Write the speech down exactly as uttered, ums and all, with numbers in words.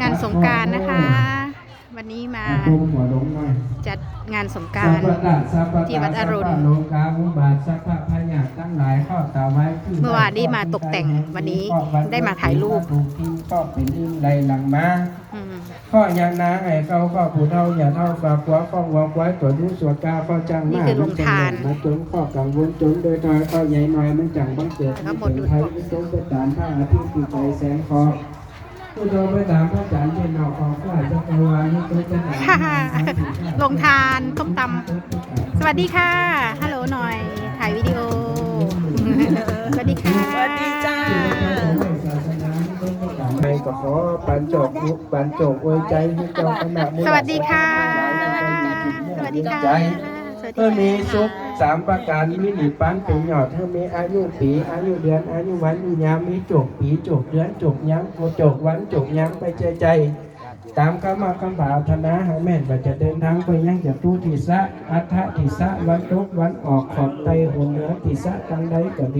งานสงกรานต์นะคะ วันนี้มา ก้มหัวลงหน่อย จัดงานสงก สั รา พ นต์ พะตาสัพพะ ที่วัดอรุณ สัพพะโลกาอุบาทสัพพะพยาธิทั้งหลายข้อตาไว้คือ เมื่อวานนี้มาตกแต่ง วันนี้ได้มาถ่ายรูป ถูกทิ้งข้อเป็นอิงไรหลังมา อืม ข้อยานาให้เขาข้อผู้เท่าอย่าเท่าปากขวาข้อหัวควายตัวรู้ส่วนกาข้อจัง นี่คือโรงทาน มาจนข้อกังวลจนโดยทอยข้อใหญ่น้อยมันจังบังเกิด แล้วก็หมด เป็นไทยจงไปตามพระอาทิตย์ที่ไกลแสงคอผู้เท่าไปตามพระจันทร์เย็นออกออกฟ้าจักรวาลนี้จงไปตาม โรงทานส้มตำ สวัสดีค่ะ ฮัลโหลหน่อย ถ่ายวิดีโอ สวัสดีค่ะ สวัสดีจ้า ไปก็ขอปันโจกยุปันโจกอวยใจให้เจ้าคณะ สวัสดีค่ะ สวัสดีค่ะ สวัสดี เพื่อมี ค่ะ สุขสามประการมีนิพพานเป็นยอดเพื่อมีอายุปี อายุเดือน อายุวันอายุยามมีโจกปีโจกเดือนโจกยามโจกวันโจกยามไปใจใจ ตามคำว่าคำปรารถนาหากแม่นว่าจะเดินทางไปยังจตุทิศะอัฏฐทิศะวันตกวันออกขอบไตหัวเหนือทิศะทางใดก็ดี